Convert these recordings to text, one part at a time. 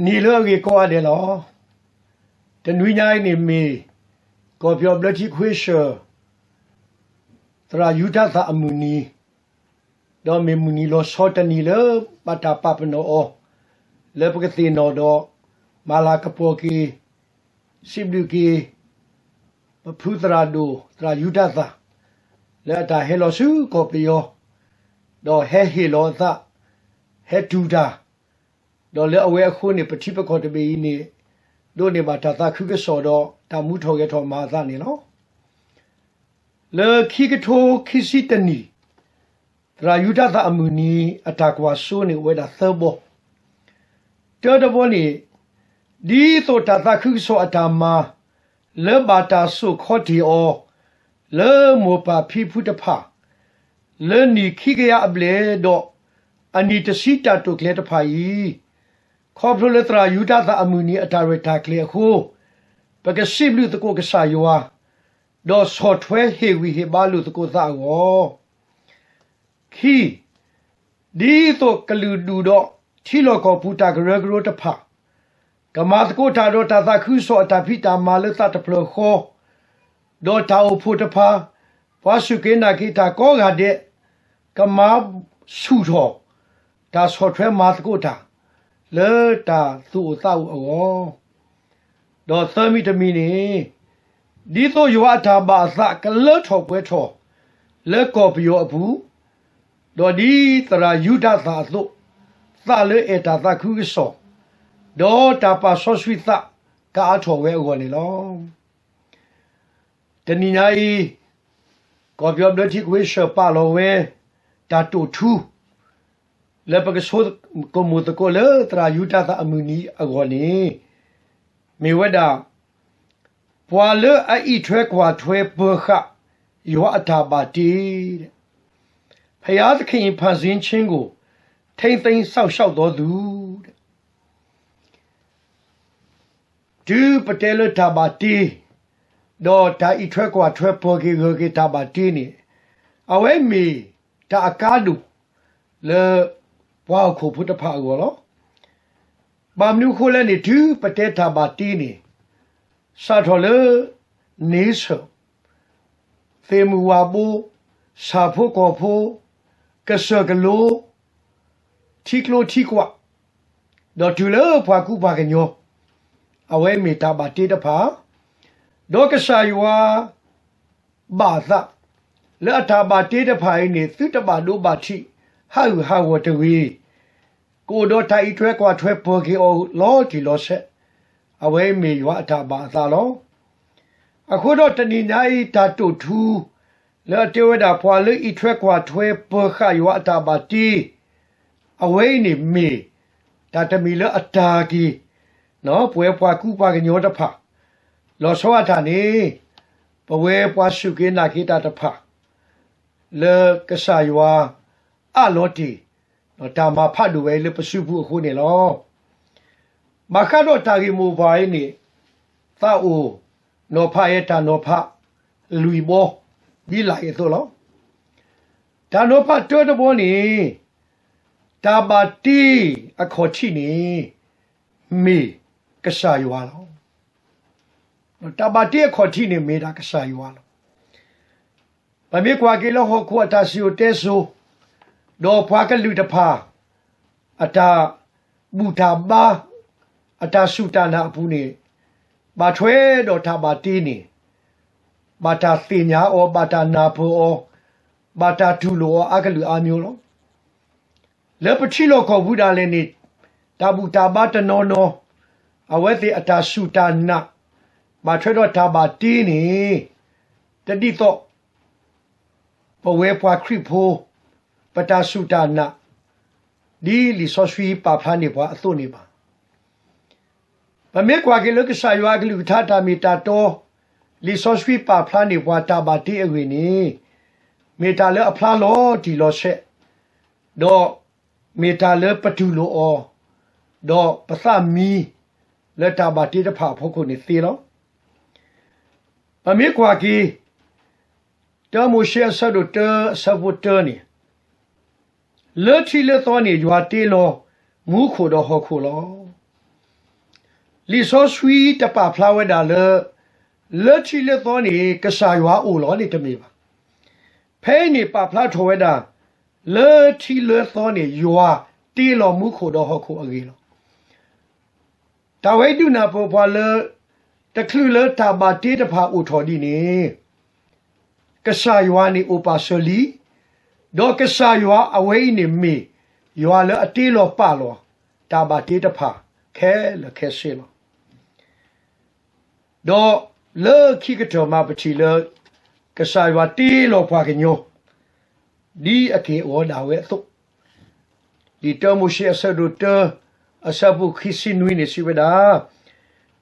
နံၤလၢအဂ့ၤကိးဂၤဒဲးလီၤ. တနွံညါအံၤန့ၣ်မ့ၢ် ကီၢ်ပယီၤဘျၢထံခွ့ဆၢၣ် သရၣ်ယူဒၤသၣ်အမုၢ်နံၤ, ဒီးမ့ၢ်မုၢ်နံၤလီၤဆီတနံၤလၢဘၣ်တၢ်ပာ်ပနီၣ်အီၤ လၢပကသ့ၣ်နီၣ်ဒီး မၤလၤကပီၤက့ၤ စံးဘျုးက့ၤ ပဖုသရၣ်ဒိၣ် သရၣ်ယူဒၤသၣ် လၢအတၢ်ဟဲလီၤဆူကီၢ်ပယီၤ ဒီးဟဲဟ့ၣ်လီၤအသး ဟဲတူၢ်တၢ်, ဒီးလၢအဝဲအဃိန့ၣ် ပထံပကီၢ်တဘ့ၣ်အံၤန့ၣ် ဒိးန့ၢ်ဘၣ်တၢ်သးခုကစီၣ်ဒီးတၢ်မူထီၣ်ဂဲၤထီၣ်မၤအသးန့ၣ်လီၤ. လၢခံကထိခံဆံတနံၣ် သရၣ်ယူဒၤသၣ်အမုၢ်နံၤ အတၢ်ကွၢ်စိန့ၣ်အိၣ်ဝဲဒၣ်သၢဘီ. တၢတဘီန့ၣ် ဒ်သိးတၢ်သးခုကစီၣ်အတၢ်မၤ လၢဘၣ်တၢ်စိာ်ခီတ့ၢ်အီၤ လၢမိၢ်ပၢ်ဖံဖုတဖၣ် လၢနံၣ်ခံကယၤအဘျဲၣ်ဒီး အနံၣ်တဆံတၢ်တိာ်ကျဲၤတဖၣ်အံၤ, ခီဖျိလၢသရၣ်ယူဒၤသၣ်အမုၢ်နံၤအတၢ်ရဲၣ်တၢ်ကျဲၤအဃိ, ပကစံးဘျုးသကိးကစၢ်ယွၤ, ဒီးဆီၣ်ထွဲဟ့ၣ်ဂံၢ်ဟ့ၣ်ဘါလိာ်သကိးသးအဂီၢ် ခံ, ဒ်သိးကလုာ်ဒူၣ်ဒီးထံလီၢ်ကီၢ်ပူၤတၢ်ကရၢကရိတဖၣ် ကမၤသကိးတၢ်ဒီးတၢ်သးခုကစီၣ်အတၢ်ဖံးတၢ်မၤလၢသးတဖျၢၣ်ဃီ, ဒီးတၢ်အိၣ်ဖှိၣ်တဖၣ်, ပှၤစူၢ်က့ၤနာ်က့ၤတၢ်ကိးဂၤဒဲး ကမၤဆူၣ်ထီၣ် တၢ်ဆီၣ်ထွဲမၤသကိးတၢ် လၢတၢ်သူၣ်အိၣ်သးအိၣ်အဂီၢ် ဒီးသၢမံၤတမံၤန့ၣ်, ဒ်သိးယွၤအတၢ်ဘၣ်အသးကလၢထီၣ်ပှဲၤထီၣ် လၢကီၢ်ပယီၤအပူၤ, ဒီးဒ်သရၣ်ယူဒၤသၣ်အသိး, သးလၢအဲၣ်တၢ်သးခုကစီၣ်, ဒီးတၢ်ပာ်စီဆှံသးကအါထီၣ်ဝဲအဂီၢ်န့ၣ်လီၤ. တနံၤညါအံၤ, ကီၢ်ပယီၤဘျၢထံခွ့ဆၢၣ်ပာ်လီၤဝဲ တၢ်တိာ်ထူ လၢပကဆိကမိၣ်သကိးလၢသရၣ်ယူဒၤသၣ်အမုၢ်နံၤအဂီၢ်န့ၣ်, မ့ၢ်ဝဲဒၣ် ပှၤလၢအအံးထွဲကွၢ်ထွဲပၢၤဃာ်ယွၤအတၢ်ဘၣ်တ့, ဘုရားသခင်၏ ဖန်ဆင်းခြင်းကို ထိန်းသိမ်းစောင့်ရှောက်သောသူ တုၤပတဲလၢတၢ်ဘၣ်တ့, ဒီးတၢ်အံးထွဲကွၢ်ထွဲပၢၤက့ၤဂၢၢ်က့ၤတၢ်ဘၣ်တ့န့ၣ်, အဝဲမ့ၢ်တၢ်အကါဒိၣ်လၢပှၤဟီၣ်ခိၣ်ဖိတဖၣ်အဂီၢ်လီၤ. ဘၣ်မနုၤအဃိလဲၣ်န့ၣ် တုၤပတဲတၢ်ဘၣ်တ့န့ၣ်, စးထီၣ်လၢ န့ဆၢၣ် သ့ၣ်မုၢ်ဝၣ်ဘိ, ဆၣ်ဖိကီၢ်ဖိ, ကစၢၢ်ကလိ, ထံကျိထံကွာ်, ဒီးတုၤလၢပှၤကူပှၤကညီ, အဝဲမ့ၢ်တၢ်ဘၣ်တ့တဖၣ်, ဒီးကစၢ်ယွၤ ဘၣ်အသး လၢအတၢ်ဘၣ်တ့တဖၣ်အံၤန့ၣ် သုတဘၣ်ဒိဘၣ်ထံး ဟးဂူာ်ဟးဂီၤတဂ့ၤ, ကအိၣ်ဒီးတၢ်အံးထွဲကွၢ်ထွဲပၢၤက့ၤအီၤလီၤတံၢ်လီၤဆဲး, အဝဲမ့ၢ်ယွၤအတၢ်ဘၣ်အသးလီၤ. အဃိဒီးတနံၤညါအံၤတၢ်တိာ်ထူ လၢအတဲဝဲဒၣ်ပှၤလၢအံးထွဲကွၢ်ထွဲပၢၤဃာ်ယွၤအတၢ်ဘၣ်တ့, အဝဲအံၤန့ၣ်မ့ၢ် တၢ်တမံၤလၢအတၢ်က့ၤ ပဝဲပှၤကူပှၤကညီတဖၣ်, လီၤဆီဒၣ်တၢ်န့ၣ် ပဝဲပှၤစူၢ်က့ၤနာ်က့ၤတၢ်တဖၣ် လၢကစၢ်ယွၤအးလီၤတ့ၢ် တၢ်မၤဖးဒိၣ်ဝဲအံၤလၢပစုပူၤအဃိန့ၣ်လီၤ. ဘၣ်ဃးဒီးတၢ်ဂ့ၢ်မိၢ်ပှၢ်အံၤန့ၣ် သးအိၣ်နီၤဖးယဲတၢ်နီၤဖးလွံၢ်ဘီ ဒ်လာ်အံၤအသိးလီၤ. တၢ်နီၤဖးတၢတဘီန့ၣ် တၢ်ဘၣ်တ့အခီၣ်ထံးန့ၣ် မ့ၢ်ကစၢ်ယွၤလီၤ. တၢ်ဘၣ်တ့အခီၣ်ထံးန့ၣ်မ့ၢ်ဒၣ်ကစၢ်ယွၤလီၤ. ပမ့ၢ်ကွၢ်က့ၤလၢဟီၣ်ခိၣ်အတၢ်စံၣ်စိၤတဲစိၤ, ဒီးပှၤကလုာ်တဖၣ် အတၢ်ဘူၣ်တၢ်ဘါ, အတၢ်စူၢ်တၢ်နာ်အပူၤန့ၣ်, ဘၣ်ထွဲဒီးတၢ်ဘၣ်တ့န့ၣ်, ဘၣ်တၢ်သ့ၣ်ညါအီၤ, ဘၣ်တၢ်နၢ်ပၢၢ်အီၤ, ဘၣ်တၢ်တူၢ်လိာ်အီၤအါကလုာ်အါမျိုးလီၤ. လၢပထံလီၢ်ကီၢ်ပူၤဒၣ်လဲာ်န့ၣ်, တၢ်ဘူၣ်တၢ်ဘါတနီၤနီၤ, အဝဲသ့ၣ်အတၢ်စူၢ်တၢ်နာ်, ဘၣ်ထွဲဒီးတၢ်ဘၣ်တ့န့ၣ်, တဒ်သိး ပဝဲပှၤခရံာ်ဖိ ပတၢ်စူၢ်တၢ်နာ် ဒ်လံာ်စီဆှံပာ်ဖျါန့ၢ်ပှၤအသိးန့ၣ်ဘၣ်. ပမ့ၢ်ကွၢ်က့ၤလၢကစၢ်ယွၤအကလုၢ်ကထါတၢ်မ့ၢ်တၢ်တီ, လံာ်စီဆှံပာ်ဖျါန့ၢ်ပှၤတၢ်ဘၣ်တ့အဂ့ၢ်န့ၣ်, မ့ၢ်တၢ်လၢအဖျါလီၤတံၢ်လီၤဆဲး, ဒီးမ့ၢ်တၢ်လၢပတူၢ်လိာ်အီၤ, ဒီးပသးမံ လၢတၢ်ဘၣ်တ့တဖၣ်အဖီခိၣ်န့ၣ်သ့လီၤ. ပမ့ၢ်ကွၢ်က့ၤ တၢမိၤၡ့အဆၢဒိၣ်တၢ အဆၢဖိတၢန့ၣ်, လၢထံးလၢသီန့ၣ် ယွၤတ့လီၤမူခိၣ်ဒီးဟီၣ်ခိၣ်လီၤ. လံာ်စီဆှံတပာ်ဖျါဝဲဒၣ်လၢ လၢထံလၢသီန့ၣ် ကစၢ်ယွၤအိၣ်လီၤန့ၣ်တမ့ၢ်ဘၣ်. ဖဲအံၤန့ၣ်ပာ်ဖျါထီၣ်ဝဲဒၣ် လၢထံလၢသီန့ၣ် ယွၤတ့လီၤမူခိၣ်ဒီးဟီၣ်ခိၣ်အဂ့ၢ်လီၤ. တၢ်ဝဲဒုးနၢ်ပၢၢ်ပှၤလၢ တချုးလၢတၢ်ဘၣ်တ့တဖၣ်အိၣ်ထီၣ်ဒ်န့ၣ် ကစၢ်ယွၤန့ၣ်အိၣ်ပာ်စၢၤလံ, ဒီးကစၢ်ယွၤအဝဲအံၤန့ၣ်မ့ၢ် ယွၤလၢအတ့လီၤပာ်လီၤ တၢ်ဘၣ်တ့တဖၣ်ခဲလၢာ်ခဲဆ့လီၤ. ဒီးလၢခံကတၢၢ်မးပထံၣ်လၢ ကစၢ်ယွၤတ့လီၤပှၤကညီ ဒ်အက့ၢ်အဂီၤဒၣ်ဝဲအသိး, လံာ်တၢမိၤၡ့အဆၢဒိၣ်တၢ အဆၢဖိခံဆံနွံန့ၣ်စံးဝဲဒၣ်,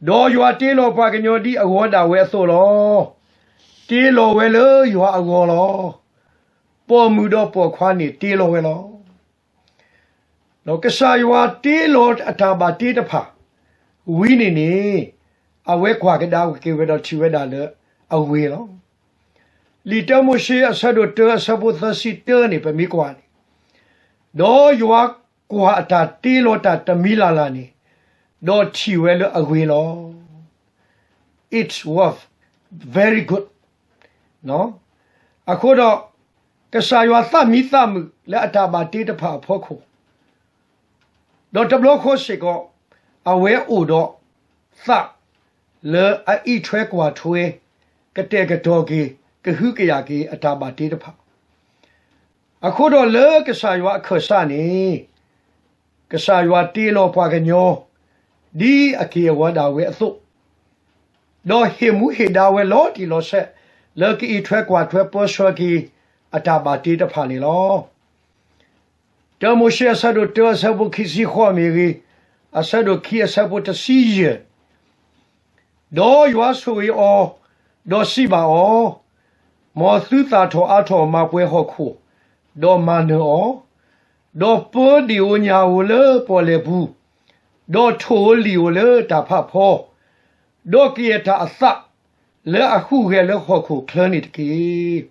ဒီးယွၤတ့လီၤပှၤကညီဒ်အဂီၤဒၣ်ဝဲအသိးလီၤ. တ့လီၤဝဲလၢယွၤအဂီၤလီၤ. ပိာ်မုၣ်ဒီးပိာ်ခွါန့ၣ်တ့လီၤဝဲလီၤ. ဒီးကစၢ်ယွၤတ့လီၤအတၢ်ဘၣ်တ့တဖၣ် ဝံၤန့ၣ်န့ၣ် အဝဲကွၢ်ကဒါက့ၤဝဲဒီးထံၣ်ဝဲဒၣ်လၢအဝ့ၤလီၤ. လံာ်တၢမိၤၡ့အဆၢဒိၣ်တၢအဆၢဖိသၢဆံတၢန့ၣ် ပမ့ၢ်ကွၢ်န့ၣ်, ဒီးယွၤကွၢ်အတၢ်တ့လီၤတၢ်တမံၤလၢ်လၢ်န့ၣ်, ဒီးထံၣ်ဝဲလၢအဂ့ၤလီၤ. It was very good. အဃိဒီး ကစၢ်ယွၤသးမံသးမုာ်လၢအတၢ်ဘၣ်တ့တဖၣ်အဖီခိၣ် ဒီးတဘျီဃီစ့ၢ်ကီး အဝဲအိၣ်ဒီးသးလၢအအံးထွဲကွၢ်ထွဲ ကတဲာ်ကတီၤက့ၤ ကဟုကယာ်က့ၤအတၢ်ဘၣ်တ့တဖၣ်, အဃိဒီးလၢကစၢ်ယွၤအခၢၣ်စးန့ၣ် ကစၢ်ယွၤတ့လီၤပှၤကညီ ဒ်အက့ၢ်အဂီၤဒၣ်ဝဲအသိး, ဒီးဟ့ၣ်မူဟ့ၣ်ဒါဝဲလီၤတံၢ်လီၤဆဲး လၢကအံးထွဲကွၢ်ထွဲပၢဆှၢက့ၤ အတၢ်ဘၣ်တ့တဖၣ်န့ၣ်လီၤ. တၢမိၤၡ့အဆၢဒိၣ်တၢအဆၢဖိခံဆံဃိးမ့ၢ်ဂ့ၤ, အဆၢဒိၣ်ခံအဆၢဖိတဆံယဲၢ်, ဒီးယွၤဆိၣ်ဂ့ၤအီၤ, ဒီးစံးဘၣ်အီၤ, မ်သုသၣ်ထီၣ်အါထီၣ်မၤပှဲၤဟီၣ်ခိၣ်, ဒီးမၤနၢၤအီၤ, ဒီးပၢဒ့ၣ်ဧိၤညၣ်ဧိၤလၢပီၣ်လဲၣ်ပူၤ, ဒီးထိၣ်ဧိၤလံၣ်ဧိၤလၢတၢ်ဖးဖီ, ဒီးကယဲၢ်တၢ်အသး လၢအဟူးဂဲၤလၢဟီၣ်ခိၣ်ချၢန့ၣ်တက့ၢ်.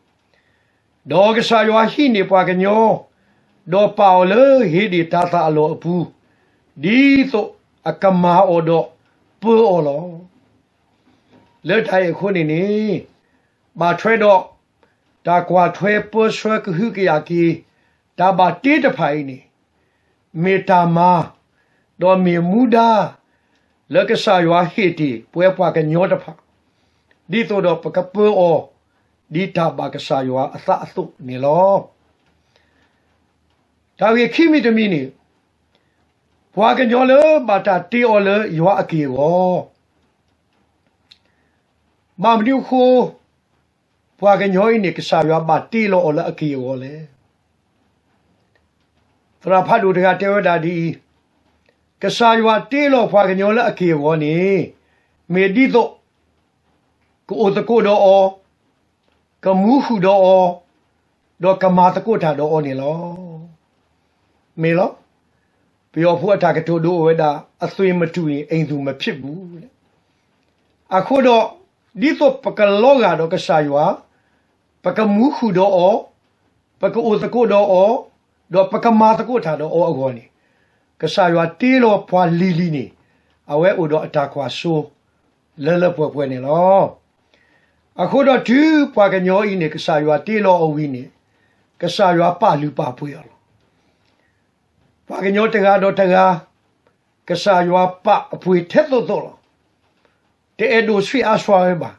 ဒီးကစၢ်ယွၤဟံးန့ၢ်ပှၤကညီ, ဒီးပာ်အီၤလၢဧ့ဒ့ၣ်တၤသၣ်အလီၢ်အပူၤ, ဒ်သိးအကမၤအီၤဒီးပၢအီၤလီၤ. လၢတၢ်အံၤအဃိန့ၣ်န့ၣ်, ဘၣ်ထွဲဒီး တၢ်ကွၢ်ထွဲပၢဆှၢကဟုကယာ်က့ၤ တၢ်ဘၣ်တ့တဖၣ်အံၤန့ၣ်, မ့ၢ်တၢ်မၤ, ဒီးမ့ၢ်မူဒါ လၢကစၢ်ယွၤဟ့ၣ်တ့ၢ်ပဝဲပှၤကညီတဖၣ်, ဒ်သိးဒီးပကပၢအီၤ ဒ်တၢ်ဘၣ်ကစၢ်ယွၤအသးအသိးန့ၣ်လီၤ. တၢ်ဂ့ၢ်ခံမံၤတမံၤန့ၣ်, ပှၤကညီလၢဘၣ်တၢ်တ့အီၤလၢယွၤအက့ၢ်အဂီၤ, ဘၣ်မနုၤအဃိ ပှၤကညီအံၤန့ၣ် ကစၢ်ယွၤဘၣ်တ့လီၤအီၤလၢအက့ၢ်အဂီၤလဲၣ်. သရၣ်ဖးဒိၣ်တဂၤတဲဝဲဒၣ်ဒ်အံၤ, ကစၢ်ယွၤတ့လီၤပှၤကညီလၢအက့ၢ်အဂီၤန့ၣ်, မ့ၢ်ဒ်သိး ကအိၣ်သကိးဒီးအီၤ, ကမူဃုာ်ဒီးအီၤ, ဒီးကမၤသကိးတၢ်ဒီးအီၤန့ၣ်လီၤ. မ့ၢ်လီၤ. ပယီၤဖိအတၢ်ကတိၤဒိအိၣ်ဝဲဒၣ် အသွေးမတူရင် အိမ်သူမဖြစ်ဘူး. အဃိဒီး ဒ်သိးပကလီၤဂာ်ဒီးကစၢ်ယွၤ, ပကမူဃုာ်ဒီးအီၤ, ပကအိၣ်သကိးဒီးအီၤ, ဒီးပကမၤသကိးတၢ်ဒီးအီၤအဂီၢ်န့ၣ်, ကစၢ်ယွၤတ့လီၤပှၤလံၤလံၤန့ၣ်, အဝဲအိၣ်ဒီးအတၢ်ကွၢ်စိ လၢလၢပှဲၤပှဲၤန့ၣ်လီၤ. အဃိဒီးတုၤပှၤကညီအံၤန့ၣ် ကစၢ်ယွၤတ့လီၤအီၤဝံၤန့ၣ်, ကစၢ်ယွၤပာ်လုၢ်ပာ်ပှ့ၤအီၤလီၤ. ပှၤကညီတဂၤဒီးတဂၤ, ကစၢ်ယွၤပာ်အပှ့ၤထဲသိးသိးလီၤ. တအဲၣ်ဒိးဆံးအါစွါဝဲဘၣ်.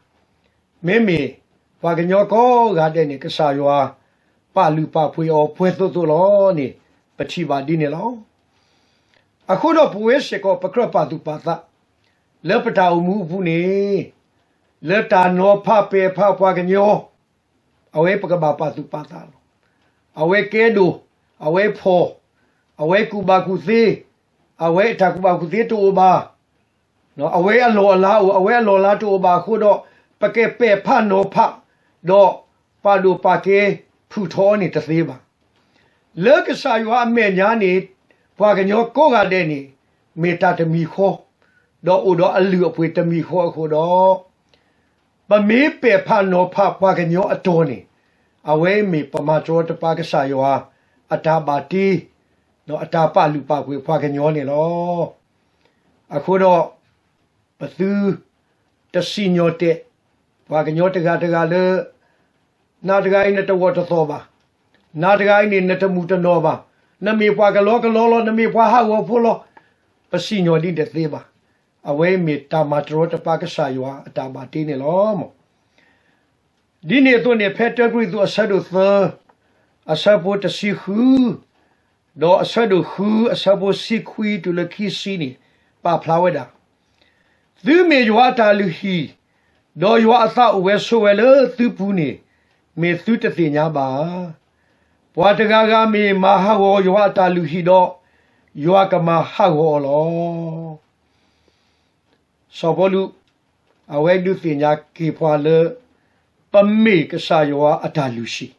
မ့မ့ၢ်ပှၤကညီကိးဂၤဒဲးန့ၣ် ကစၢ်ယွၤပာ်လုၢ်ပာ်ပှ့ၤအီၤပှဲၤသိးသိးလီၤန့ၣ် ပထံၣ်ဘၣ်ဒ်န့ၣ်လီၤ. အဃိဒီးပဝဲစ့ၢ်ကီး ပကြၢးပာ်သူၣ်ပာ်သး လၢပတၢ်အိၣ်မူအပူၤန့ၣ်, လၢတၢ်နီၤဖးပဲာ်ဖးပှၤကညီ အဝဲပကဘၣ်ပာ်သူၣ်ပာ်သးလီၤ. အဝဲကဲဒိၣ်, အဝဲဖှီၣ်, အဝဲကူၣ်ဘၣ်ကူၣ်သ့, အဝဲအတၢ်ကူၣ်ဘၣ်ကူၣ်သ့တအိၣ်ဘၣ်, အဝဲအလီၢ်အလၤအိၣ်, အဝဲအလီၢ်လၤတအိၣ်ဘၣ်အဃိဒီး, ပကပဲာ်ဖးနီၤဖး, ဒီးပာ်ဒိၣ်ပာ်ကဲဖုၣ်ထီၣ်အီၤန့ၣ်တသ့ဘၣ်. လၢကစၢ်ယွၤအမဲာ်ညါန့ၣ်, ပှၤကညီကိးဂၤဒဲးန့ၣ်, မ့ၢ်တၢ်တမံၤဃီ, ဒီးအိၣ်ဒီးအလုၢ်အပှ့ၤတမံၤဃီအဃိဒီး ပမ့ၢ်ပဲာ်ဖးနီၤဖးပှၤကညီအတီၤန့ၣ်, အဝဲမ့ၢ်ပမၤတရီတပါကစၢ်ယွၤ အတၢ်ဘၣ်တ့, ဒီးအတၢ်ပာ်လုၢ်ပာ်ပှ့ၤပှၤကညီန့ၣ်လီၤ. အဃိဒီး, ပသုတစံၣ်ညီၣ်တဲာ် ပှၤကညီတဂၤတဂၤလၢ နၤတဂၤအံၤနတဝီၢ်တသီၣ်ဘၣ်, နၤတဂၤအံၤန့ၣ် နတမုၢ်တနီၢ်ဘၣ်, နမ့ၢ်ပှၤကလီကလီလီၤ, နမ့ၢ်ပှၤဟးဂီၤဖိလီၤ, ပစံၣ်ညီၣ်ဒ်န့ၣ်တသ့ဘၣ်. အဝဲအံၤမ့ၢ်တၢ်မၤတရီတပါကစၢ်ယွၤအတၢ်ဘၣ်တ့န့ၣ်လီၤ. ဒ်န့ၣ်အသိးန့ၣ် ဖဲတၢကရံၣ်သူးအဆၢဒိၣ်သၢ အဆၢဖိတဆံဃု ဒီးအဆၢဒိၣ်ဃု အဆၢဖိဆံခွံတုၤလၢခံဆံန့ၣ် ပာ်ဖျါဝဲဒၣ်, သုမ့ၢ်ယွၤအတၢ်လုၢ်ဟံၣ်, ဒီးယွၤအသးအိၣ်ဝဲဆိးဝဲလၢသုပူၤန့ၣ် မ့ၢ်သုတသ့ၣ်ညါဘၣ်ဧါ. ပှၤတဂၤဂၤမ့ၢ်မၤဟးဂီၤယွၤအတၢ်လုၢ်ဟံၣ်ဒီး, ယွၤကမၤဟးဂီၤအီၤလီၤ. စီၤပီလူး အဝဲဒုးသ့ၣ်ညါက့ၤပှၤလၢ ပမ့ၢ်ကစၢ်ယွၤအတၢ်လုၢ်ဟံၣ်,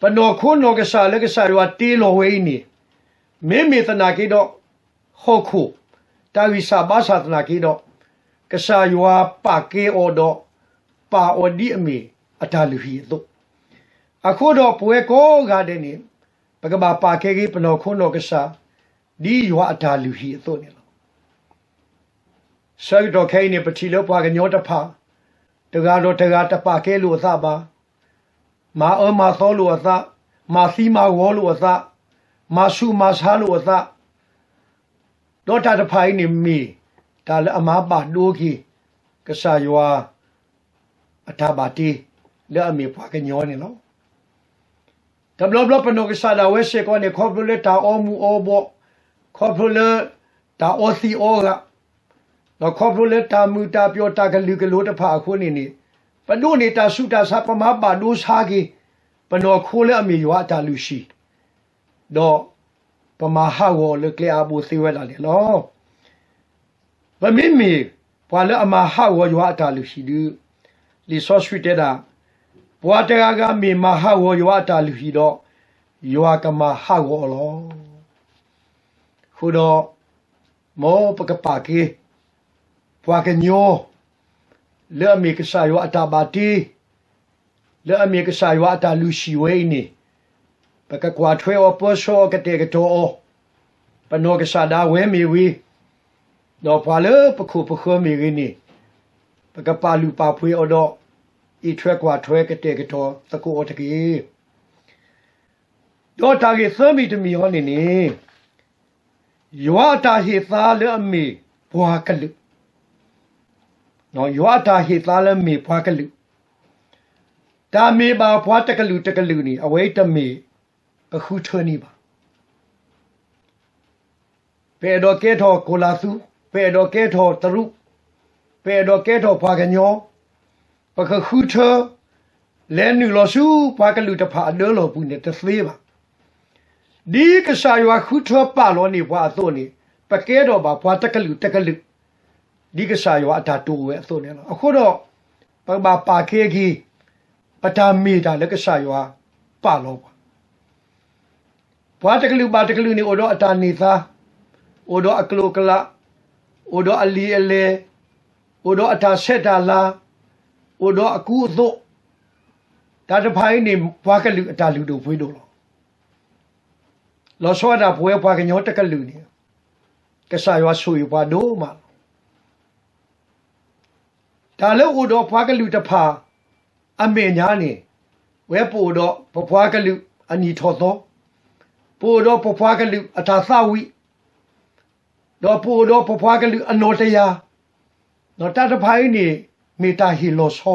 ပနီၢ်ခိနီၢ်ကစၢ်လၢကစၢ်ယွၤတ့လီၤဝဲအံၤန့ၣ် မ့မ့ၢ်သနာ်က့ဒီး ဟီၣ်ခိၣ် တၢ်ဂံၢ်စၢ်ဘါစၢ်သနာ်က့ဒီး ကစၢ်ယွၤပာ်ကဲအီၤဒီး ပာ်အီၤဒ်အမ့ၢ်အတၢ်လုၢ်ဟံၣ်အသိး, အဃိဒီးပဝဲကိးဂၤဒဲးန့ၣ် ပကဘၣ်ပာ်ကဲက့ၤပနီၢ်ခိနီၢ်ကစၢ် ဒ်ယွၤအတၢ်လုၢ်ဟံၣ်အသိးန့ၣ်လီၤ. ဆၢကတီၢ်ခဲအံၤန့ၣ် ပထံၣ်လၢပှၤကညီတဖၣ် တဂၤဒီးတဂၤတပာ်ကဲလိာ်အသးဘၣ်, မၤအၢမၤသီလိာ်အသး, မၤသံမၤဂီၤလိာ်အသး, မၤဆူးမၤဆါလိာ်အသး, ဒီးတၢ်တဖၣ်အံၤန့ၣ်မ့ၢ် တၢ်လၢအမၤဘၣ်ဒိက့ၤ ကစၢ်ယွၤ အတၢ်ဘၣ်တ့ လၢအမ့ၢ်ပှၤကညီန့ၣ်လီၤ. တဘျီဘျီပနီၢ်ကစၢ်ဒၣ်ဝဲစ့ၢ်ကီးန့ၣ် ခီဖျိလၢတၢ်အီမူၤအီဘှီး, ခီဖျိလၢတၢ်အီသံးအီဂာ်, ဒီးခီဖျိလၢတၢ်မုာ်တၢ်ပျီၣ်တၢ်ကလုာ်ကလိၤတဖၣ်အဃိန့ၣ်န့ၣ်, ပဒိးန့ၢ်တၢ်ဆူးတၢ်ဆါ ပမၤဘၣ်ဒိဆါက့ၤ ပနီၢ်ခိလၢအမ့ၢ်ယွၤအတၢ်လုၢ်ဟံၣ်, ဒီးပမၤဟးဂီၤအီၤလၢကျဲအါဘိသ့ဝဲဒၣ်န့ၣ်လီၤ. ပမ့မ့ၢ်ပှၤလၢအမၤဟးဂီၤယွၤအတၢ်လုၢ်ဟံၣ်ဒီး, လံာ်စီဆှံတဲဒၣ်, ပှၤတဂၤဂၤမ့ၢ်မၤဟးဂီၤယွၤအတၢ်လုၢ်ဟံၣ်ဒီး, ယွၤကမၤဟးဂီၤအီၤလီၤ. အဃိဒီး, မ်ပကပာ်ကဲ ပှၤကညီ လၢအမ့ၢ်ကစၢ်ယွၤအတၢ်ဘၣ်တ့ လၢအမ့ၢ်ကစၢ်ယွၤအတၢ်လုၢ်ဟံၣ်ဝဲအံၤန့ၣ်, ပကကွၢ်ထွဲအီၤ ပၢဆှၢအီၤ ကတဲာ်ကတီၤအီၤ, ပနီၢ်ကစၢ်ဒၣ်ဝဲမ့ၢ်ဂ့ၤ, ဒီးပှၤလၢပခိၣ်ပဃၢၤမ့ၢ်ဂ့ၤန့ၣ်, ပကပာ်လုၢ်ပာ်ပှ့ၤအီၤဒီး, အံးထွဲကွၢ်ထွဲကတဲာ်ကတီၤသကိးအီၤတက့ၢ်. ဒီးတၢ်ဂ့ၢ်သၢမံၤတမံၤအံၤန့ၣ်န့ၣ်, ယွၤအတၢ်ဟ့ၣ်သါလၢအမ့ၢ်ပှၤကလုာ်, ယွၤအတၢ်ဟ့ၣ်သါလၢအမ့ၢ်ပှၤကလုာ်, တၢ်မ့ၢ်ဘၣ်ပှၤတကလုာ်တကလုာ်န့ၣ် အဝဲတမ့ၢ်ပဃုထၢန့ၣ်ဘၣ်. ပအဲၣ်ဒိးကဲထီၣ်ကီၤလၤသူ, ပအဲၣ်ဒိးကဲထီၣ်တရူး, ပအဲၣ်ဒိးကဲထီၣ်ပှၤကညီ, ပကဃုထၢ လဲၤနုာ်လီၤဆူပှၤကလုာ်တဖၣ်အဒၢလီၢ်ပူၤန့ၣ်တသ့ဘၣ်. ဒ်ကစၢ်ယွၤဃုထၢပာ်လီၤန့ၢ်ပှၤအသိးန့ၣ်, ပကဲထီၣ်ဘၣ်ပှၤတကလုာ်တကလုာ်, ဒ်ကစၢ်ယွၤအတၢ်တိာ်ဝဲအသိးန့ၣ်လီၤ. အဃိဒီး, ပကဘၣ်ပာ်ကဲက့ၤ ပတၢ်မ့ၢ်တၢ်လၢကစၢ်ယွၤပာ်လီၤပှၤ ပှၤတကလုာ်ဘၣ်တကလုာ်န့ၣ် အိၣ်ဒီးအတၢ်န့ၢ်သါ, အိၣ်ဒီးအကျိာ်အကျး, အိၣ်ဒီးအလံာ်အလဲၢ်, အိၣ်ဒီးအတၢ်ဆဲးတၢ်လၤ, အိၣ်ဒီးအကူအသိး, တၢ်တဖၣ်အံၤန့ၣ် ပှၤကလုာ်အတၢ်လုၢ်ဒိၣ်ပှ့ၤဒိၣ်လီၤ. လီၤဆီဒၣ်တၢ် ပဝဲပှၤကညီတကလုာ်န့ၣ် ကစၢ်ယွၤဆိၣ်ဂ့ၤပှၤဒိၣ်မးလီၤ. တၢ်လၢအိၣ်ဒီးပှၤကလုာ်တဖၣ်အမဲာ်ညါန့ၣ်, ဝဲပအိၣ်ဒီးပပှၤကလုာ်အနံၣ်ထီၣ်သီ, ပအိၣ်ဒီးပပှၤကလုာ်အတၢ်သးဝံၣ်, ဒီးပအိၣ်ဒီးပပှၤကလုာ်အနီၢ်တယၢ်, ဒီးတၢ်တဖၣ်အံၤန့ၣ် မ့ၢ်တၢ်ဟ့ၣ်လီၤဆီ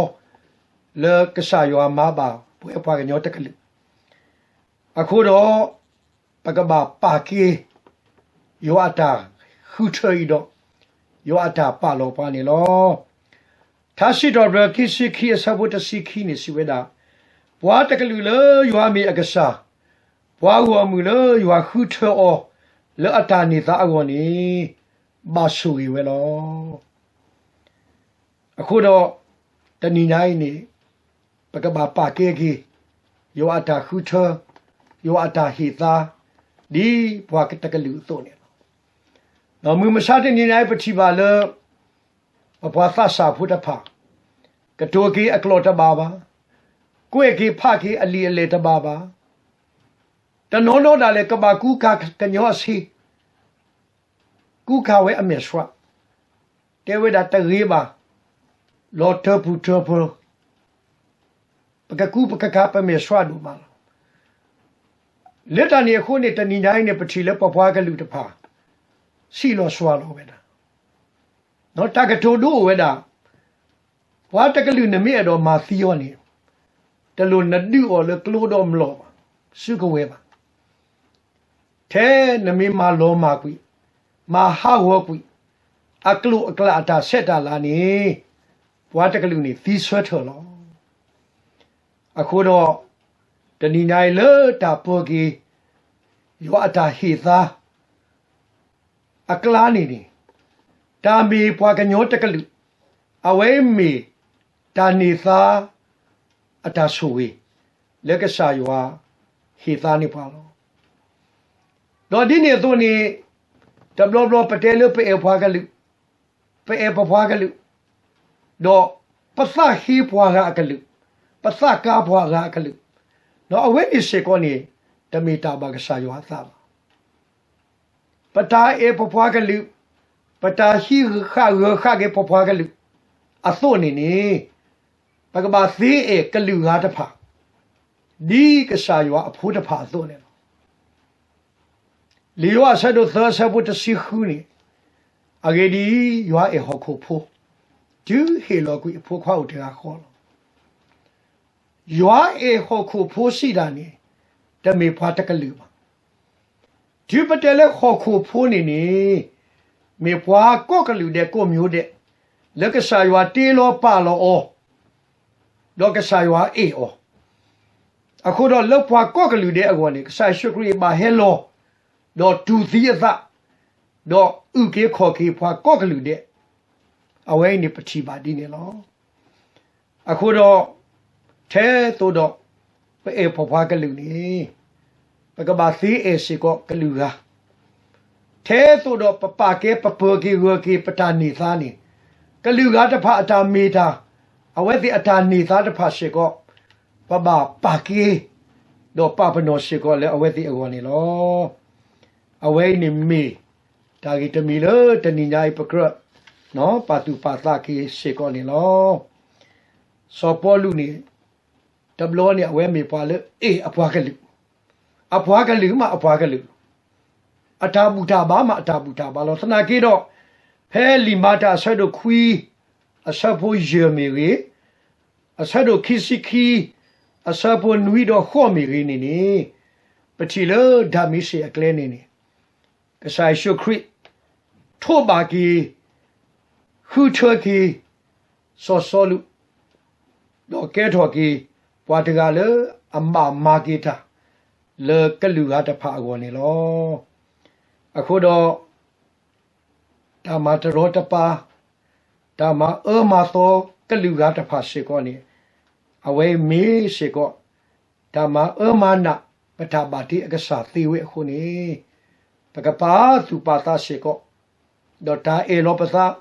လၢကစၢ်ယွၤမၤဘၣ်ပဝဲပှၤကညီတကလုာ် အဃိဒီး, ပကဘၣ်ပာ်ကဲ ယွၤအတၢ်ဃုထၢအံၤဒီး ယွၤအတၢ်ပာ်လီၤပှၤန့ၣ်လီၤ. ထါစံးထီၣ်ပတြၢၤ ခံဆံခံ အဆၢဖိတဆံခံန့ၣ် စံးဝဲဒၣ်, ပှၤတကလုာ်လၢယွၤမ့ၢ်အကစၢ်, ပှၤဂီၢ်မုၢ်လၢယွၤဃုထၢအီၤ လၢအတၢ်န့ၢ်သါအဂီၢ်န့ၣ် ဘၣ်ဆိၣ်ဂ့ၤဝဲလီၤ. အဃိဒီး, တနံၤညါအံၤန့ၣ် ပကဘၣ်ပာ်ကဲက့ၤ ယွၤအတၢ်ဃုထၢ, ယွၤအတၢ်ဟ့ၣ်သါ, ဒ်ပှၤတကလုာ်အသိးန့ၣ်လီၤ. ဒီးမုၢ်မဆါတနံၤညါအံၤ ပထံၣ်ဘၣ်လၢ ပပှၤသးစၢ်ဖိတဖၣ် ကတိၤက့ၤအကျိာ်တဘၣ်ဘၣ်, ကွဲးက့ၤဖးက့ၤအလံာ်အလဲၢ်တဘၣ်ဘၣ်, တနီၤနီၤဒၣ်လဲာ် ကဘၣ်ကူကၤကညီအဆံး, ကူကၤဝဲအမဲာ်ဆှး, တဲဝဲဒၣ်တဂ့ၤဘၣ်, လီၤတၢၢ်ပူၤတၢၢ်ပၢၤ, ပကကူပကကၤပမဲာ်ဆှးဒိၣ်မးလီၤ. လၢတၢ်န့ၣ်အဃိန့ၣ် တနံၤညါအံၤန့ၣ် ပထံၣ်လၢပပှၤကလုာ်တဖၣ် ဆံးလီၤစှၤလီၤဝဲဒၣ်, တၢ်ကတိၤဒိအိၣ်ဝဲဒၣ်, ပှၤတကလုာ်နမ့ၢ်အဲၣ်ဒိးမၤသံအီၤန့ၣ်, တလိၣ်နဒုးအီၤလၢကျိဒီးမျိာ်ဘၣ်, စုကဝဲၤဘၣ်. ထဲနမ့ၢ်မၤလီၤမၢ်ကွံာ်, မၤဟးဂီၤကွံာ်, အကျိာ်အကျဲအတၢ်ဆဲးတၢ်လၤန့ၣ်, ပှၤတကလုာ်န့ၣ်သံဆၢထၢၣ်လီၤ. အဃိဒီး, တနံၤညါအံၤလၢတၢ်ပၢက့ၤ, ယွၤအတၢ်ဟ့ၣ်သါ အကျါန့ၣ်န့ၣ်, တၢ်မ့ၢ်ပှၤကညီတကလုာ်, အဝဲမ့ၢ်တၢ်န့ၢ်သါ အတၢ်ဆိၣ်ဂ့ၤ လၢကစၢ်ယွၤဟ့ၣ်သါန့ၢ်ပှၤလီၤ. ဒီးဒ်န့ၣ်အသိးန့ၣ်, တဘျီဘျီပတဲလၢပအဲၣ်ပှၤကလုာ်, ပအဲၣ်ပပှၤကလုာ်, ဒီးပသးဟ့ပှၤဂၤအကလုာ်, ပသးကါပှၤဂၤအကလုာ်, ဒီးအဝဲန့ၣ်စ့ၢ်ကီးန့ၣ်, တမ့ၢ်တၢ်ဘၣ်ကစၢ်ယွၤအသးဘၣ်. ပတၢ်အဲၣ်ပပှၤကလုာ်, ပတၢ်ဟံးဃာ်ဂၢၤဃာ်က့ၤပပှၤကလုာ်, အသိးန့ၣ်န့ၣ်, ပကဘၣ်သ့အဲၣ်ကလုာ်ဂၤတဖၣ်, ဒ်ကစၢ်ယွၤအဖိတဖၣ်အသိးန့ၣ်လီၤ. လံာ်ယိၤဟၣ်အဆၢဒိၣ်သၢအဆၢဖိတဆံဃုန့ၣ်, အဂ့ၢ်ဒ်အံၤ, ယွၤအဲၣ်ဟီၣ်ခိၣ်ဖိ, တုၤဟ့ၣ်လီၤကွံာ်အဖိခွါအိၣ်တဂၤဃီလီၤ. ယွၤအဲၣ်ဟီၣ်ခိၣ်ဖိစံးတၢ်န့ၣ်, တမ့ၢ်ပှၤတကလုာ်ဘၣ်. တုၤပတဲလၢဟီၣ်ခိၣ်ဖိန့ၣ်န့ၣ်, မ့ၢ်ပှၤကိးကလုာ်ဒဲးကိးမျိၤဒဲး, လၢကစၢ်ယွၤတ့လီၤပာ်လီၤအီၤ, ဒီးကစၢ်ယွၤအဲၣ်အီၤ, အဃိဒီးလၢပှၤကိးကလုာ်ဒဲးအဂီၢ်န့ၣ် ကစၢ်ယ့ၣ်ၡူးခရံာ်ဘၣ်ဟဲလီၤ, ဒီးတူၢ်သံအသး, ဒီးအုၣ်က့ၤခီၣ်က့ၤပှၤကိးကလုာ်ဒဲး, အဝဲအံၤန့ၣ်ပထံၣ်ဘၣ်ဒ်န့ၣ်လီၤ. အဃိဒီး, ထဲသိးဒီး, ပအဲၣ်ပပှၤကလုာ်န့ၣ်, ပကဘၣ်သ့အဲၣ်စ့ၢ်ကီးကလုာ်ဂၤ, ထဲသိးဒီးပပာ်ကဲပပၢၤက့ၤဂၢၤက့ၤပတၢ်န့ၢ်သါန့ၣ်, ကလုာ်ဂၤတဖၣ်အတၢ်မ့ၢ်တၢ်, အဝဲသ့ၣ်အတၢ်န့ၢ်သါတဖၣ်စ့ၢ်ကီး, ပဘၣ်ပာ်ကဲ, ဒီးပာ်ပနီၣ်စ့ၢ်ကီးလၢအဝဲသ့ၣ်အဂီၢ်န့ၣ်လီၤ. အဝဲအံၤန့ၣ်မ့ၢ်, တၢ်ဂ့ၢ်တမံၤလၢတနံၤညါအံၤပကြၢး, ပာ်သူၣ်ပာ်သးက့ၤစ့ၢ်ကီးန့ၣ်လီၤ. စီၤပီလူးန့ၣ်, တဘျီန့ၣ်အဝဲမ့ၢ်ပှၤလၢအဲၣ်အပှၤကလုာ်, အပှၤကလုာ်မးအပှၤကလုာ်လီၤ. အတၢ်ဘူၣ်တၢ်ဘါမးအတၢ်ဘူၣ်တၢ်ဘါလီၤ. သနာ်က့ဒီး, ဖဲလံာ်မၤတၢ်အဆၢဒိၣ်ခွံ, အဆၢဖိယဲၢ်မ့ၢ်ဂ့ၤ, အဆၢဒိၣ်ခံဆံခံ, အဆၢဖိနွံဒီးဃိးမ့ၢ်ဂ့ၤန့ၣ်န့ၣ်, ပထံၣ်လၢဒၤမ့းစ့းအကျဲန့ၣ်န့ၣ်, ကစၢ်ယ့ၣ်ၡူးခရံာ်, ထိးဘၣ်က့ၤ, ဃုထၢက့ၤ, စီၤစီလူး, ဒီးကဲထီၣ်က့ၤ, ပှၤတဂၤလၢအဘၣ်မၤက့ၤတၢ်, လၢကလုာ်ဂၤတဖၣ်အဂီၢ်န့ၣ်လီၤ. အဃိဒီး, တၢ်မၤတရီတပါ, တၢ်မၤအၢမၤသီကလုာ်ဂၤတဖၣ်စ့ၢ်ကီးန့ၣ်, အဝဲမ့ၢ်စ့ၢ်ကီး, တၢ်မၤအၢမၤနးပတၢ်ဘၣ်တ့အကစၢ်သ့ဝဲအဃိန့ၣ်, ပကပာ်သူၣ်ပာ်သးစ့ၢ်ကီး, ဒီးတၢ်အဲၣ်လီၤပသး,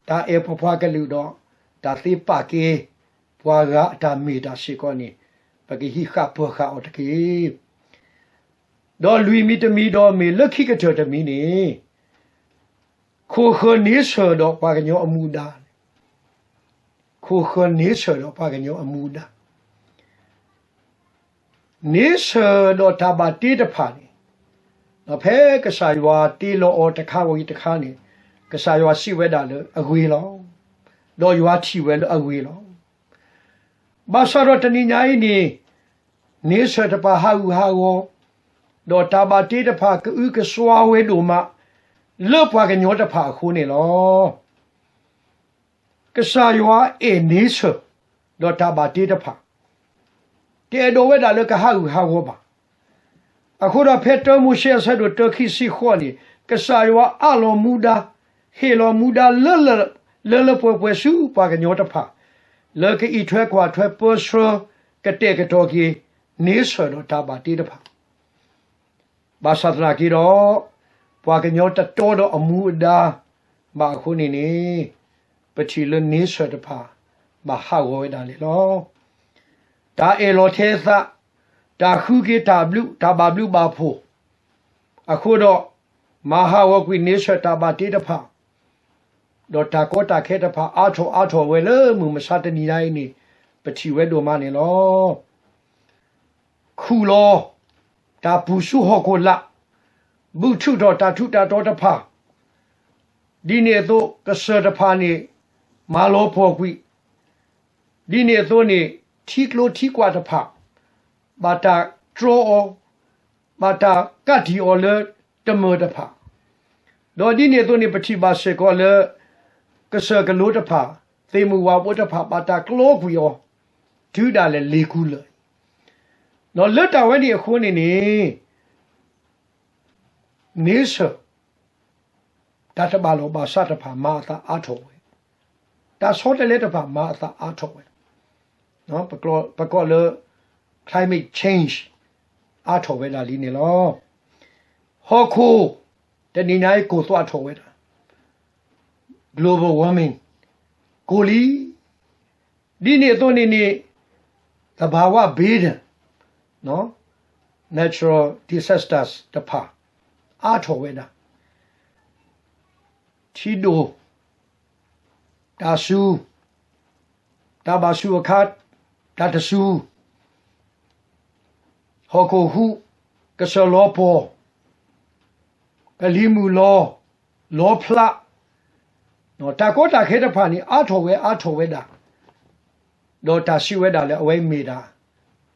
တၢ်အဲၣ်ပပှၤကလုာ်ဒီး, တၢ်သ့ပာ်ကဲ, ပှၤဂၤအတၢ်မ့ၢ်တၢ်စ့ၢ်ကီးန့ၣ်, ပကဟံးဃာ်ပၢၤဃာ်အီၤတက့ၢ်. ဒီးလွံၢ်မံၤတမံၤဒီးမ့ၢ်လၢခံကတၢၢ်တမံၤန့ၣ်, ခိၣ်ဃၢၤန့ဆၢၣ်ဒီးပှၤကညီအမူဒါ, ခိၣ်ဃၢၤန့ဆၢၣ်ဒီးပှၤကညီအမူဒါ, န့ဆၢၣ်ဒီးတၢ်ဘၣ်တ့တဖၣ်န့ၣ်, ဒီးဖဲကစၢ်ယွၤတ့လီၤအီၤတခါဝံၤတခါန့ၣ်, ကစၢ်ယွၤစံးဝဲဒၣ်လၢအဂ့ၤလီၤ. ဒီးယွၤထံၣ်ဝဲလၢအဂ့ၤလီၤ. ဘၣ်ဆၣ်ဒီးတနံၤညါအံၤန့ၣ်, န့ဆၢၣ်တဖၣ်ဟးဂူာ်ဟးဂီၤ, ဒီးတၢ်ဘၣ်တ့တဖၣ်ကအုကစွါဝဲဒိၣ်မး, လၢပှၤကညီတဖၣ်အဃိန့ၣ်လီၤ. ကစၢ်ယွၤအဲၣ်န့ဆၢၣ်, ဒီးတၢ်ဘၣ်တ့တဖၣ်, တအဲၣ်ဒိးဝဲဒၣ်လၢကဟးဂူာ်ဟးဂီၤဘၣ်. အဃိဒီးဖဲတၢမိၤၡ့အဆၢဒိၣ်တၢခံဆံဃိးန့ၣ်, ကစၢ်ယွၤအးလီၤမူဒါ, ဟ့ၣ်လီၤမူဒါလၢလၢ, လၢလၢပှဲၤပှဲၤဆူပှၤကညီတဖၣ်, လၢကအံးထွဲကွၢ်ထွဲပၢဆှၢ, ကတဲာ်ကတီၤက့ၤ, န့ဆၢၣ်ဒီးတၢ်ဘၣ်တ့တဖၣ် ဘၣ်ဆၣ်သနာ်က့ဒီး, ပှၤကညီတတီဒီးအမူအဒါဘၣ်အဃိန့ၣ်န့ၣ်, ပထံၣ်လၢန့ဆၢၣ်တဖၣ်ဘၣ်ဟးဂီၤဝဲဒၣ်န့ၣ်လီၤ. တၢ်အဲၣ်လီၤထဲအသး, တၢ်ဃုက့ၤတၢ်ဘျုးတၢ်ဘၣ်ဘျုးဘၣ်ဖှိၣ်အဃိဒီး, မၤဟးဂီၤကွံာ်န့ဆၢၣ်တၢ်ဘၣ်တ့တဖၣ်, ဒီးတၢ်ကီတၢ်ခဲတဖၣ်အါထီၣ်အါထီၣ်ဝဲလၢမုၢ်မဆါတနံၤညါအံၤန့ၣ် ပထံၣ်ဝဲဒိၣ်မးန့ၣ်လီၤ. ခူၣ်လီၤ တၢ်ပူၤဆူဟီၣ်ခိၣ်လာ်, ဘုထုးထီၣ်တၢ်ထူးတၢ်တီၤတဖၣ်, ဒ်န့ၣ်အသိးကစၢၢ်တဖၣ်န့ၣ် မၤလီၤပှီၢ်ကွံာ်, ဒ်န့ၣ်အသိးန့ၣ် ထံကျိထံကွာ်တဖၣ် ဘၣ်တၢ်တြီအီၤ, ဘၣ်တၢ်ကးတံာ်အီၤလၢတမၢၢ်တဖၣ်, ဒီးဒ်န့ၣ်အသိးန့ၣ် ပထံၣ်ဘၣ်စ့ၢ်ကီးလၢ ကစၢၢ်ကလိတဖၣ်, သ့ၣ်မုၣ်ဝၣ်ဘိတဖၣ် ဘၣ်တၢ်ကျီကွံာ်အီၤ တုၤဒၣ်လဲာ်လ့ၤကူလၢာ်အံၤ, ဒီးလၢတၢ်ဝဲန့ၣ်အဃိန့ၣ်န့ၣ် nature တၢ်တဘၣ်လီၢ်ဘၣ်စးတဖၣ်မၤအသးအါထီၣ်ဝဲ, တၢ်ဆီတလဲတဖၣ်မၤအသးအါထီၣ်ဝဲ, ပကိးလၢ climate change အါထီၣ်ဝဲဒၣ်လံန့ၣ်လီၤ. ဟီၣ်ခိၣ် တနံၤညါအံၤကိၢ်သွးထီၣ်ဝဲဒၣ် global warming ကိၢ်လံ. ဒ်န့ၣ်အသိးန့ၣ်န့ၣ် သဘာဝ ဘ့ဒၢ natural disasters တဖၣ် အါထီၣ်ဝဲဒၣ် ထံဒိၣ်, တၢ်စူၤ, တၢ်ဘၣ်စူၤအခါ, တၢ်တစူၤ, ဟီၣ်ခိၣ်ဟူး, ကစၢၢ်လီၤပှီၢ်, ကလံၤမုၢ်လီၤ, လီဖျး, တၢ်ကီတၢ်ခဲတဖၣ်န့ၣ် အါထီၣ်ဝဲအါထီၣ်ဝဲဒၣ်, ဒီးတၢ်စံးဝဲဒၣ်လၢအဝဲမ့ၢ်ဒၣ်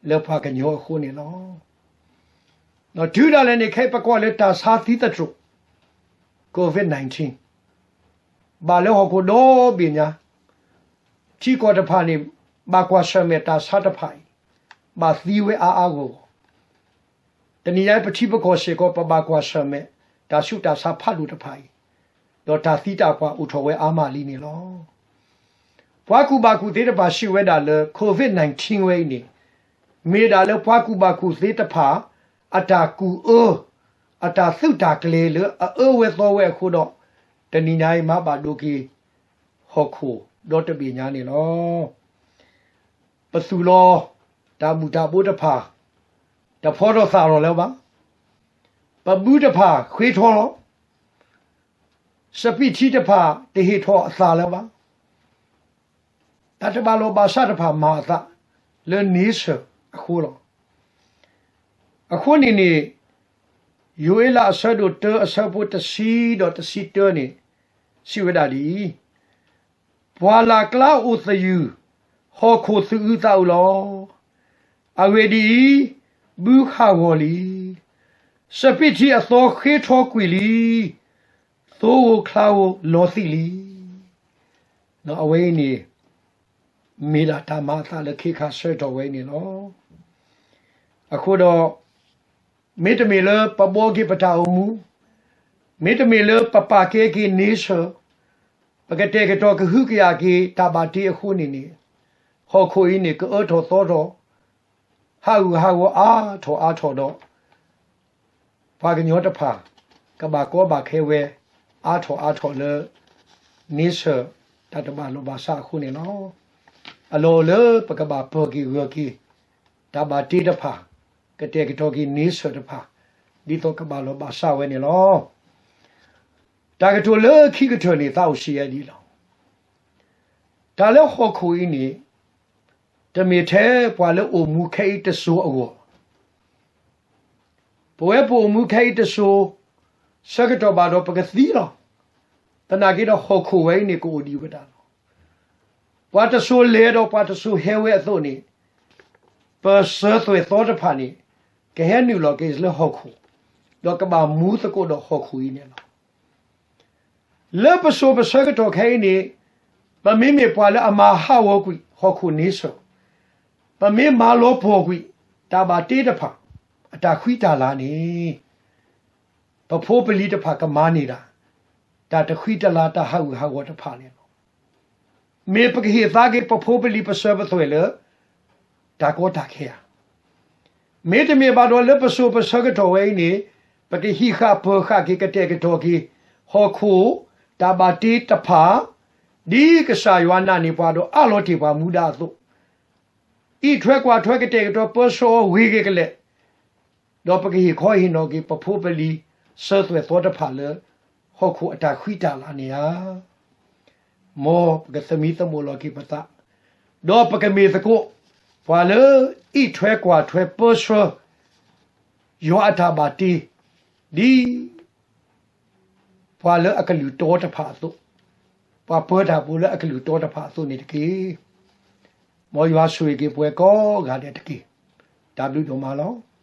လၢပှၤကညီအဃိန့ၣ်လီၤ. ဒီးတုၤဒၣ်လဲာ်န့ၣ် ခဲအံၤပကိးလၢတၢ်ဆါသံသတြိာ် COVID nineteen ဘၣ်လၢဟီၣ်ခိၣ်ဒီဘ့ၣ်ညါ, ထံကီၢ်တဖၣ်န့ၣ် ဘၣ်ကွၢ်ဆၢၣ်မဲာ်တၢ်ဆါတဖၣ်အံၤ ဘၣ်သံဝဲအါအါဂီၢ်ဂီၢ်, တနံၤညါအံၤပထံပကီၢ်စ့ၢ်ကီး ပဘၣ်ကွၢ်ဆၢၣ်မဲာ် တၢ်ဆူးတၢ်ဆါဖးဒိၣ်တဖၣ်အံၤ, ဒီးတၢ်သံတၢ်ပှၢ်အိၣ်ထီၣ်ဝဲအါမးလံန့ၣ်လီၤ. ပှၤကူၣ်ဘၣ်ကူၣ်သ့တဖၣ်စံးဝဲဒၣ်လၢ COVID nineteen ဝဲအံၤန့ၣ် မ့ၢ်ဒၣ်လၢပှၤကူၣ်ဘၣ်ကူၣ်သ့တဖၣ် အတၢ်ကူၣ်အၢ, အတၢ်သုးတၢ်ကျဲၤလၢအအၢဝဲသီဝဲအဃိဒီး တနံၤညါအံၤမၤဘၣ်ဒိက့ၤ ဟီၣ်ခိၣ်ဒီတဘ့ၣ်ညါန့ၣ်လီၤ. ပသူၣ်လီၤ တၢ်ဘူၣ်တၢ်ဘိတဖၣ် တဖီထီၣ်သၣ်လီၤလၢၤဘၣ်. ပဘုတဖၣ်ဃ့ထီလီၤ. စပံးထံတဖၣ်တဟ့ၣ်ထီၣ်အသၣ်လၢၤဘၣ်. တၢ်တဘၣ်လီၢ်ဘၣ်စးတဖၣ်မၤအသးလၢ nature အဃိလီၤ. အဃိန့ၣ်န့ၣ် ယိၤအ့လးအဆၢဒိၣ်တၢအဆၢဖိတဆံဒီးတဆံတၢန့ၣ် စံးဝဲဒၣ်ဒ်အံၤ, ပှၢ်လၢ်ကျါအိၣ်သယုၢ်, ဟီၣ်ခိၣ်သူၣ်အုးသးအုးလီၤ. အဂ့ၢ်ဒ်အံၤ, ဘုဟးဂီၤလံ. စပံးထံအသီဃ့ထီကွံာ်လံ. သိဧိၤချါဧိၤလီၤသံးလံ. အဝဲအံၤန့ၣ် မ့ၢ်ဒၣ်တၢ်မၤအသးလၢခ့ခါဆၢကတီၢ်ဝဲအံၤန့ၣ်လီၤ. အဃိဒီး မ့တမ့ၢ်လၢပဘှီက့ၤပတၢ်အိၣ်မူ, မ့တမ့ၢ်လၢပပာ်ကဲက့ၤ nature, ပကတဲာ်ကတီၤကဟုကယာ်က့ၤတၢ်ဘၣ်တ့အဃိန့ၣ်န့ၣ်, ဟီၣ်ခိၣ်အံၤန့ၣ် ကအၢထီၣ်သီထီၣ်, ဟးဂူာ်ဟးဂီၤအါထီၣ်အါထီၣ်ဒီး ပှၤကညီတဖၣ် ကဘၣ်ကီဘၣ်ခဲဝဲ အါထီၣ်အါထီၣ်လၢ nature တၢ်တဘၣ်လီၢ်ဘၣ်စးအဃိန့ၣ်လီၤ. အလီၢ်အိၣ်လၢပကဘၣ်ပၢၤက့ၤဂၢၢ်က့ၤ တၢ်ဘၣ်တ့တဖၣ်, ကတဲာ်ကတီၤက့ၤ nature တဖၣ်, ဒ်သိးကဘၣ်လီၢ်ဘၣ်စးဝဲန့ၣ်လီၤ. တၢ်ကတိၤလၢခံကတၢၢ်န့ၣ် သးအိၣ်စံးဝဲဒ်အံၤလီၤ. တၢ်လၢဟီၣ်ခိၣ်အံၤန့ၣ် တမ့ၢ်ထဲပှၤလၢအိၣ်မူခဲအံၤတစိၤအဂီၢ်, ပဝဲပအိၣ်မူခဲအံၤတစိၤ ဆၢကတီၢ်ဘၣ်ဒီးပကသံလီၤ. သနာ်က့ဒီးဟီၣ်ခိၣ်ဝဲအံၤန့ၣ် ကအိၣ်ဒံးဝဲဒၣ်လီၤ. ပှၤတစိၤလဲၤဒီးပှၤတစိၤဟဲဝဲအသိးန့ၣ်, ပစၢၤသွဲၣ်သီတဖၣ်န့ၣ် ကဟဲနုာ်လီၤက့ၤလၢဟီၣ်ခိၣ်, ဒီးကဘၣ်မူသကိးဒီးဟီၣ်ခိၣ်အံၤန့ၣ်လီၤ. လၢပစိၤပဆၢကတီၢ်ခဲအံၤန့ၣ်, ပမ့မ့ၢ်ပှၤလၢအမၤဟးဂီၤကွံာ်ဟီၣ်ခိၣ် nature, ပမ့ၢ်မၤလီၤပှီၢ်ကွံာ် တၢ်ဘၣ်တ့တဖၣ် အတၢ်ဃံတၢ်လၤန့ၣ်, ပဖိပလံၤတဖၣ်ကမၤန့ၢ်ဒၣ် တၢ်တဃံတလၤတၢ်ဟးဂူာ်ဟးဂီၤတဖၣ်န့ၣ်လီၤ. မ့ၢ်ပကဟ့ၣ်သါက့ၤပဖိပလံၤပစၢၤပသွဲၣ်လၢ တၢ်ကီတၢ်ခဲဧါ. မ့တမ့ၢ်ဘၣ်ဒီးလၢပစိၤပဆၢကတီၢ်ဝဲအံၤန့ၣ်, ပကဟံးဃာ်ပၢၤဃာ်က့ၤကတဲာ်ကတီၤက့ၤ ဟီၣ်ခိၣ်တၢ်ဘၣ်တ့တဖၣ်, ဒ်ကစၢ်ယွၤနာ်န့ၢ်ပှၤဒီးအးလီၤတ့ၢ်ပှၤမူဒါအသိး, အံးထွဲကွၢ်ထွဲကတဲာ်ကတီၤပၢဆှၢအီၤဂ့ၤက့ၤကလဲာ်, ဒီးပကဟ့ၣ်ခီဟ့ၣ်နီၤက့ၤပဖိပလံၤစၢၤသွဲၣ်သီတဖၣ်လၢ ဟီၣ်ခိၣ်အတၢ်ဃံတၢ်လၤန့ၣ်ဧါ. မ်ပကသမံသမိးလီၤက့ၤပသး, ဒီးပကမ့ၢ်သကိး ပှၤလၢအံးထွဲကွၢ်ထွဲပၢဆှၢ ယွၤအတၢ်ဘၣ်တ့, ဒ်ပှၤလၢအကလုၢ်တီတဖၣ်အသိး, ပှၤပၢတၢ်ဖိလၢအကလုၢ်တီတဖၣ်အသိးန့ၣ်တက့ၢ်. မ်ယွၤဆိၣ်ဂ့ၤက့ၤပှၤကိးဂၤဒဲးတက့ၢ်. တၢ်ဘျုးဒိၣ်မးလီၤ.